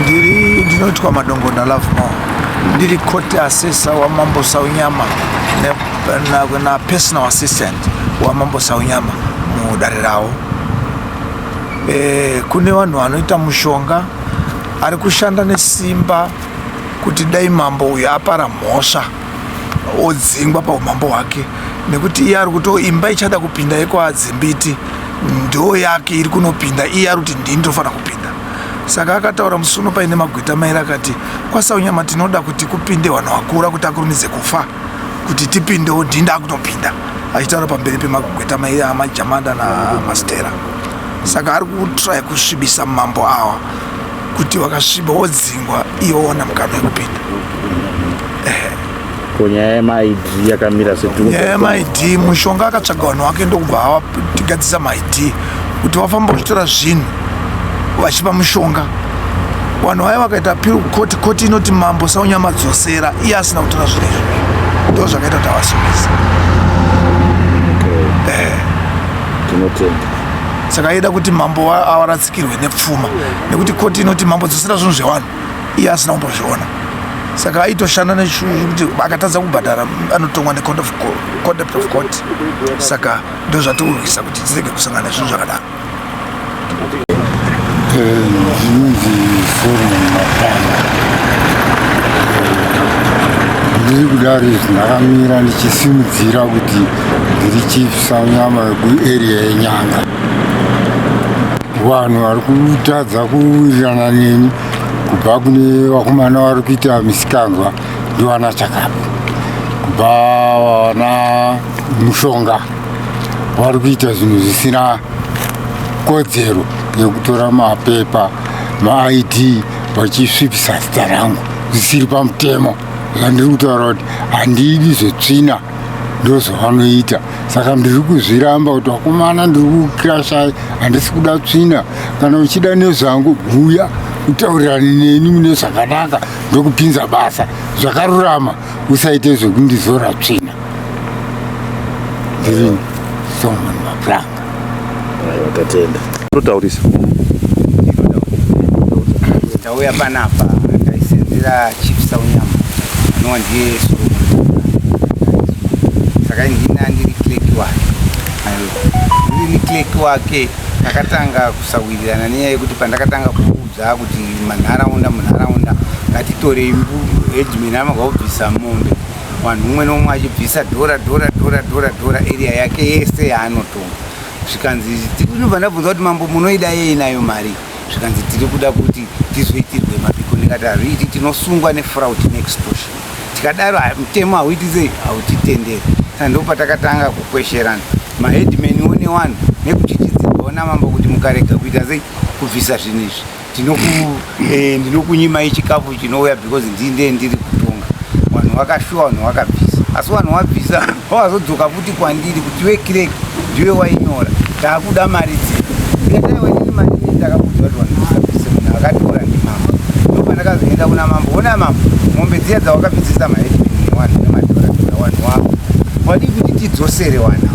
Ndiri ndinoitwa Madongonda Lovemore, ndiri court assessor waMambo Saunyama na personal assistant waMambo Saunyama mudare ravo. Kune vanhu vanoita mushonga ari kushanda nesimba kuti dai mambo uyu apara mhosva odzingwa paumambo hwake, nekuti iye ari kuto imba ichada kupinda yekwaDzimbiti ndo yake iri kunopinda, iye ari kuti ndini ndofanira kupinda. Saka akataura musi uno paine magweta mairi, akati kwaSaunyama tinoda kuti kupinde vanhu vakura kuti akurumidze kufa kuti tipindewo, ndini ndakunopinda, achitaura pamberi pemagweta mairi amaJamanda naMastera. Saka ari kutry kusvibisa mambo awa kuti vakasviba wodzingwa, iye wowana mukana wekupinda. Ko nyaya yemaID yakamira? Nyaya yemaID, mushonga akatsvaga vanhu vake ndokubva vatigadzisa maID kuti vafamba vachitora zvinhu vachipa mushonga. Vanhu vaya vakaita appeal kukoti, koti inoti Mambo Saunyama dzosera, iye asina kutora zvinhu izvozvo. Ndo zvakaita kuti avasungise. Tinotenda. Saka aida kuti mambo aratsikirwe nepfuma nekuti koti inoti mambo dzosera zvinhu zvevanhu, iye asina kumbozviona. Saka aitoshanda nekuti akatadza kubhadhara anotongwa necontempt of court. Saka ndo zvatiurwisa kuti tirege kusangana nezvinhu zvakadaro. Ndinonzi Solomon Mapanga. Ndiri kudaro izvi ndakamira ndichisimudzira kuti ndiri Chief Saunyama wekuarea yeNyanga. Vanhu vari kutadza kuwirirana neni kubva kune vakomana vari kuita misikanzwa, ndivana Chakapo, kubva vana Mushonga vari kuita zvinhu zvisina kodzero yekutora mapepa maID vachisvipisa zita rangu zvisiri pamutemo. Zvandiri kutaura kuti handidi zvetsvina, ndozvavanoita. Saka ndiri kuzviramba kuti vakomana, ndiri kukirashai, handisi kuda tsvina. Kana uchida nezvangu, huya utaurirane neni mune zvakanaka, ndokupinza basa zvakarurama. Usaite zvekundizora tsvina. Ndiri Solomon Maplanga. Aiwa, tatenda. Totaurisa. Tauya panapa taisenzera Chief Saunyama anova ndiye Solomon. Saka ndina ndiri clerk wake. Ndiri clerk wake. Takatanga kusawirirana nenyaya yekuti pandakatanga kuudza kuti manharaunda, munharaunda ngatitorei headman amagwa kubvisa mombe, vanhu umwe neumwe achibvisa dhora, dhora, dhora, dhora, dhora, area yake yese yaanotonga. Zvikanzi ndinobva ndabvunza kuti mambo munoida yei nayo mari? Zvikanzi tiri kuda kuti tizoitirwe mabiko. Ndikati hazviiti, tinosungwa nefraud neextortion tikadaro. Mutemo hauiti sei, hautitenderi. Saka ndo patakatanga kukwesherana maheadman nevanhu nekuchichidzirwawo namambo kuti mukarega kuita sei, kubvisa zvinhu izvi, ndinokunyimai chikafu chinouya because ndinde ndiri kutonga. Vanhu vakashuwa, vanhu vakabvisa, asi vanhu vabvisa vavazodzoka futi kwandiri kuti iwe clerk ndiwe wainyora, taakuda mari dzedu. Ndikati inini mari inini ndakabudza kuti vanhu musabvise, munhu akatora ndimambo. Ndopandakazoenda kuna mambo, ona mambo, mombe dziya dzawakabvisisa maheadman nevanhu nemadhora dhora, vanhu wako wadii kuti tidzosere wana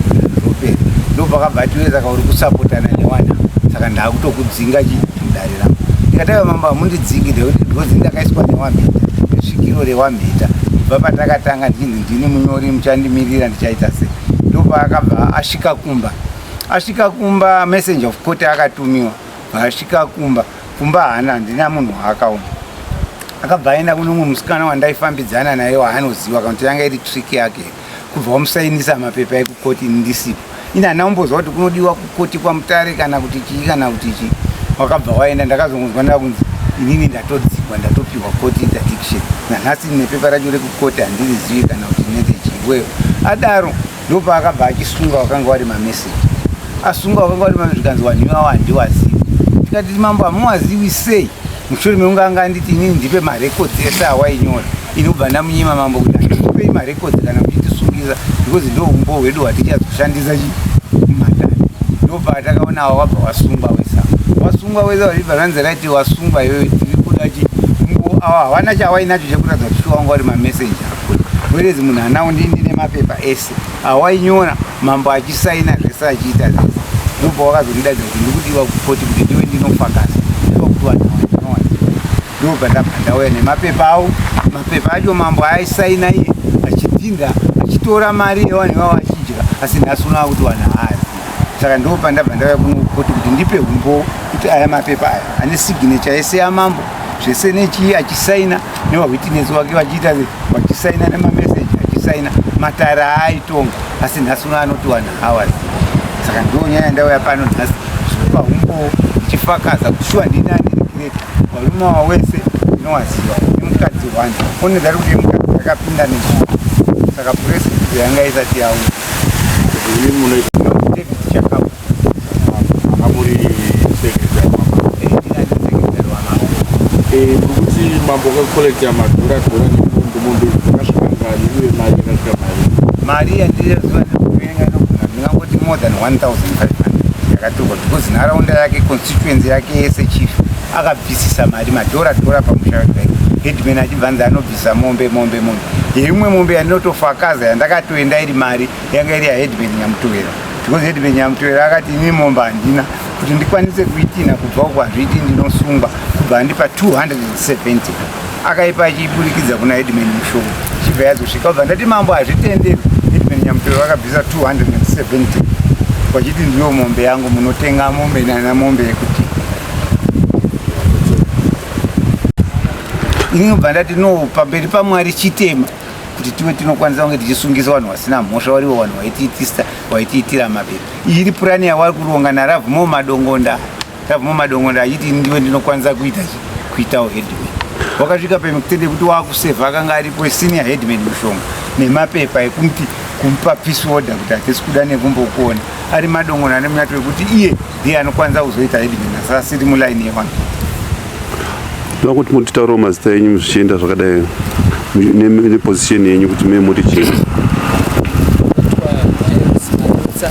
ropera? Ndopakabva tiwe saka uri kusapotana newana, saka ndaakutokudzinga chi mudare rangu. Ndikati aiwa mambo, hamundidzingi ndekuti because ndakaiswa newamheta, nesvikiro rewamheta, kubva patakatanga ndichinzi ndini munyori, muchandimirira ndichaita sei. Ndopaakabva asvika kumba. Asvika kumba, messenger of court akatumiwa. Asvika kumba, kumba haana, handina munhu waakaona. Akabva aenda kune umwe musikana wandaifambidzana naye waanoziva, kana kuti yanga iri trick yake, kubva wamusainisa mapepa ekukoti ini ndisipo. Ini handina kumbozwa kuti kunodiwa kukoti kwaMutare kana kuti chii kana kuti chii. Wakabva waenda, ndakazongonzwa ndakunzi inini ndatodzingwa, ndatopiwa court interdiction. Nanhasi nepepa racho rekukoti handirizivi kana kuti nerechiiweyo. Adaro ndopaakabva achisunga wakanga wari mameseji, asunga wakanga wari mameseji. Zvikanzi vanhu ivavo handiwazivi. Tikati mambo hamuwazivi sei mushure mekunge anga anditi inini ndipe marekodzi ese awainyora? Ini kubva ndamunyima mambo kuti handikupei marekodzi kana muchitisungisa, because ndo umbo hwedu hwatichazoshandisa chi mumatare. Ndobva takaona ava wabva wasungwa wese, wasungwa wese, vachibva zvanzi right, wasungwa iwewe, tiri kuda chi umbo. Ava havana chawainacho chekuratidza kuti shuwa wanga uri mameseji akuri, whereas munhu anawo, ndini ndine mapepa ese awainyora, mambo achisaina zvese, achiita zvese. Ndobva wakazondidaidza kuti ndikudiwa kukoti kuti ndiwe ndinofakasa iva kuti vanhu ava ndinowaziva. Ndobva ndabva ndauya nemapepa awo, mapepa acho mambo aisaina iye achidhinda achitora mari yevanhu ivavo achidya, asi nhasi unoa kuti vanhu haazi. Saka ndopa ndabva ndauya kuno kukoti kuti ndipe umbowo kuti aya mapepa aya ane signature yese yamambo zvese nechii achisaina nevawitness wake vachiita vachisaina nemameseji achisaina matare aaitonga, asi nhasi uno anoti vanhu haawazi. Saka ndo nyaya yandauya pano nhasi zvikupa umbowo ndichifakaza kuti shuwa ndini andiri kireki, varume ava wese ndinowaziva nemukadzi one one dari kuti mukadzi akapinda nesu, saka puresi yanga isati yauya. Imi munoita David Chakapu. Anga muri secretary wamambo? Ndini andiri secretary wamambo. Muri kuti mambo wakacollecta madhora dhora nemombe, mombe dzakasvika ngani uye mari yakasvika mari? Mari yandiriziva ndikuverenga inogona ndingangoti more than 1500 yakatorwa, because nharaunda yake, constituency yake yese, chief akabvisisa mari madhora dhora pamusha wake. Headman achibvanza anobvisa mombe mombe mombe yeimwe mombe yandinotofakaza yandakatoenda iri mari yanga iri yaheadman Nyamutowera, because headman Nyamutowera akati ini mombe handina kuti ndikwanise kuitina kubva uko, hazviiti, ndinosungwa. Kubva andipa 270 akaipa achiiburikidza kuna headman Mushonga, chibva yazosvika. Kubva ndati mambo hazvitenderwi. Headman Nyamutowera akabvisa 270 vachiti ndiyo mombe yangu, munotenga mombe nana mombe yekuti inobva. Ndati no, pamberi paMwari chitema kuti tive tinokwanisa kunge tichisungisa vanhu vasina mhosva, varivo vanhu vaitiitisa vaitiitira mapepa. Iyi iri purani yavari kuronga naRavhumo Madongonda. Ravhumo Madongonda achiti ndiwe ndinokwanisa kuita kuitawo headman. Wakasvika pemukutende kuti wakusevha akanga aripo senior headman Mushonga nemapepa ekuti kumupa peace order kuti hatisi kuda nekumbokuona ari Madongonda nemunyato wekuti iye ndiye anokwanisa kuzoita headman asi asiri mulaini yevanhu. Ndoda kuti mutitauriwo mazita enyu zvichienda zvakadai neposition yenyu kuti me muri chii. James Madotsa.